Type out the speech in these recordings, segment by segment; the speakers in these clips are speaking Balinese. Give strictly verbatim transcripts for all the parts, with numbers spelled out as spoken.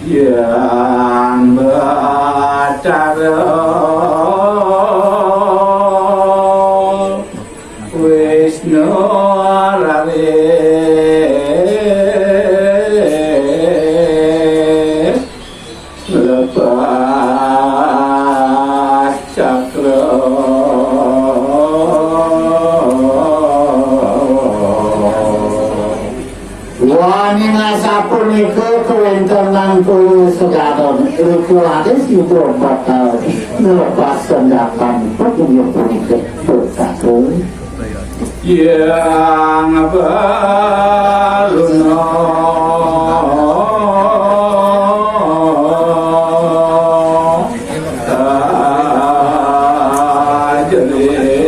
Hyang Batara Wisnu raris lepas cakra. Waning asapunika kawéntenan toya segara, Ratu Raris Yuda bakal nglepas senjatanipun inggih punika pusaka. Hyang Baruna Rajaling.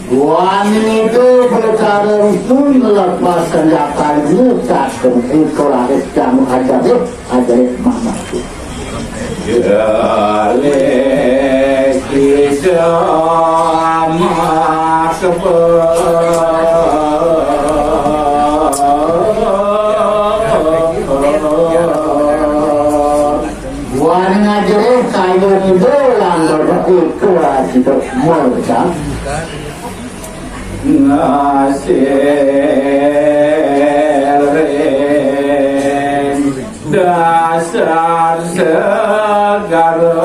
Duaning itu perkara itu lepas senjata ini cacing itu laris kamu aja deh, aja deh mama. Galih kita maksa. Wan ngajerih kayu nido langgar iku asida murka. Ngasirin dasar segara.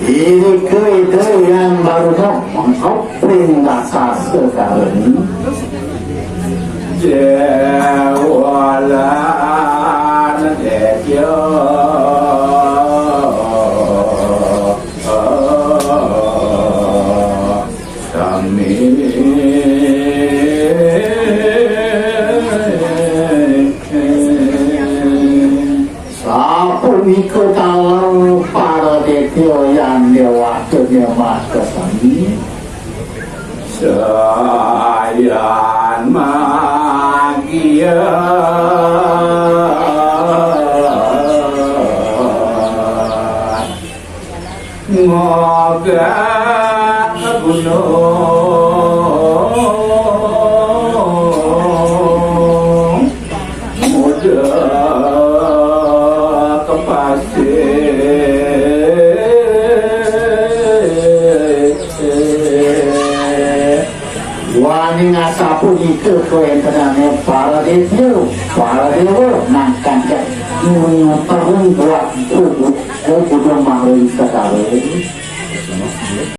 Iriku itu yang baru mengkopring dasar segara ini. Jawalan Detya Sami. Sapunika taler para detya yan dewata nyemah kesami. Sayan magia. Ngogak gunung muda ke pasir. Waning asapunika kawéntenane para déwa, para déwa nang kancak nyuwun terung buat kudu kudu maring segara.